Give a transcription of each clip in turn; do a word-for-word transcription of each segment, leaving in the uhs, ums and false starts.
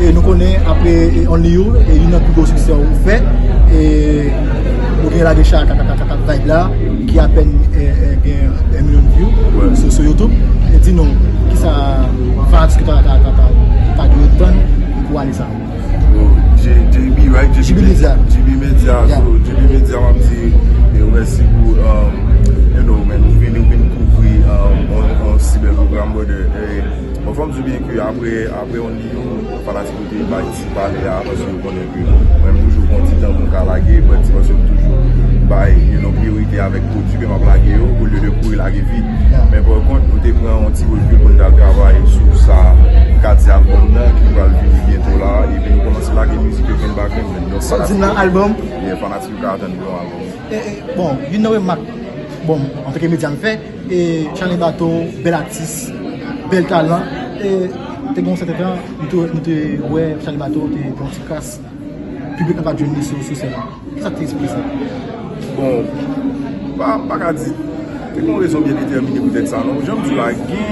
E nou konnen apre e, Only You, e youn nan pi gwo siksè ou fè, e ou gen Lagesha k ap vibe la, ki apèn e, e, gen yon milyon view sou, sou YouTube. E di nou, kisa fanatik ta, ta, ta, ta, ta dwe tann pou ane sa? Oh, J- JB, right? JB Media. JB Media, yeah. So, JB Media, m ap di, e, mèsi pou, um, you know, man, ou vin, ou vin kouvri, um, on, on si bèl pwogram, brother. E, bon, fò m di byen ke apre, apre Only You, fanatik yo te bay ti pale a, paske yo konnen ke mwen, m toujou pran ti tan pou m ka lage, but se paske m toujou bay, you know, priyorite avèk pwodui ke m ap lage yo, olye de kouri lage vit. Yeah. Men pa kont, nou te pran yon ti rekil pou n t al travay sou sa, m ka di albòm nan, ki pral vini byento la, epi nou kòmanse lage mizik yo grenn pa grenn, men nou Sa di nan albòm? Yeah, fanatik yo ka atann yon albòm. E, e, bon, youn nan remak, bon, antanke medya m fè, e Charly Bato, bèl atis, bèl talan, e te gen yon sèten tan, nou te, nou te wè Charly Bato te, te yon ti kras, piblik la pa t jwenn li sou, sou sèn nan. Kisa k te esplike sa? Bon, pa, m pa ka di, te gen yon rezon byen detèmine poutèt sa, non? Jan m di w la, gen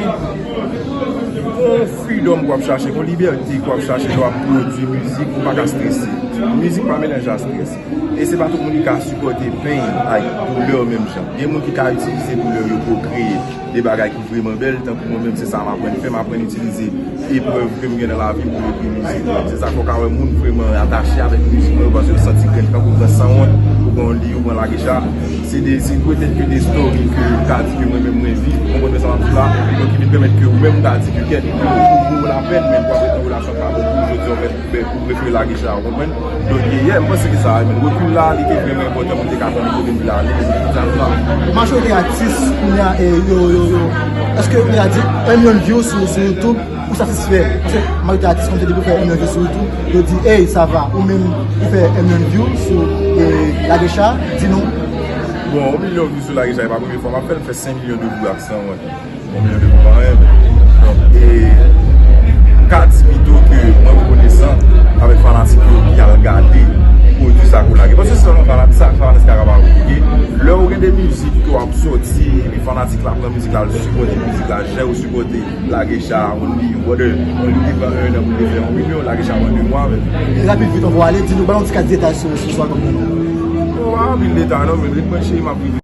yon freedom w ap chache, yon libète w ap chache lè w ap pwodui mizik, ou pa ka strese. Mizik pa melanje a strès. E se pa tout moun ki ka sipòte pen ak doulè menm jan. Gen moun ki ka itilize doulè yo pou yo kreye de bagay ki vrèman bèl, tankou mwen menm, se sa m aprann fè, m aprann itilize eprèv ke m gen nan lavi m pou m ekri mizik mwen. Se sa k fè w ka wè moun vrèman atache avèk mizik mwen yo, paske yo santi grenn, tankou pran Sanwont, ou pran Only You, ou pran Lagesha. Se de, se petèt ke de story ke m ka di ke mwen menm mwen viv, ou konprann sa m ap di w la? Donk, ki vin pèmèt ke ou menm ou ka di ke kèt ou, ou, ou, ou lapèn, men w ap ret nan relasyon k pa bon pou ou, jodi a, ou mèt, ou prefere Lagesha, ou konprann? Donk, yeah, m panse ke sa, men rekil la, li te vrèman enpòtan pou m te ka konnen kote m vle ale, men sa m la. Majorite atis, kounye a, e, yo, yo, yo, èske yo vle di, un million views sou, sou YouTube, ou satisfè? Paske majorite atis, kòm te di, pou fè un million views sou YouTube, yo di, hey, sa va, ou menm, ou fè un million views sou, e, Lagesha, di nou. Bon, un million views sou Lagesha, e pa premye fwa m ap fè l, m fè senk milyon de views ak Sanwont. Bon, men yo te konpare, men, donk, e, m ka di pito ke mwen rekonesan avèk fanatik yo ki al gade pwodui sa ke w lage. Paske se sèlman fanatik sa, fanatik la kapab, oke? Lè ou gen de mizik ke w ap sòti, epi fanatik la pran mizik la, l sipòte mizik la, jan yo sipòte Lagesha, Only You, brother, Only te pran un an pou l te fè yon milyon, Lagesha pran de mwa, men. E rapid, vit, on va ale, di nou, ba nou ti kat detay sou, sou, sou albòm nan. Bon, pa anpil detay, non, men ret branche, m ap rive.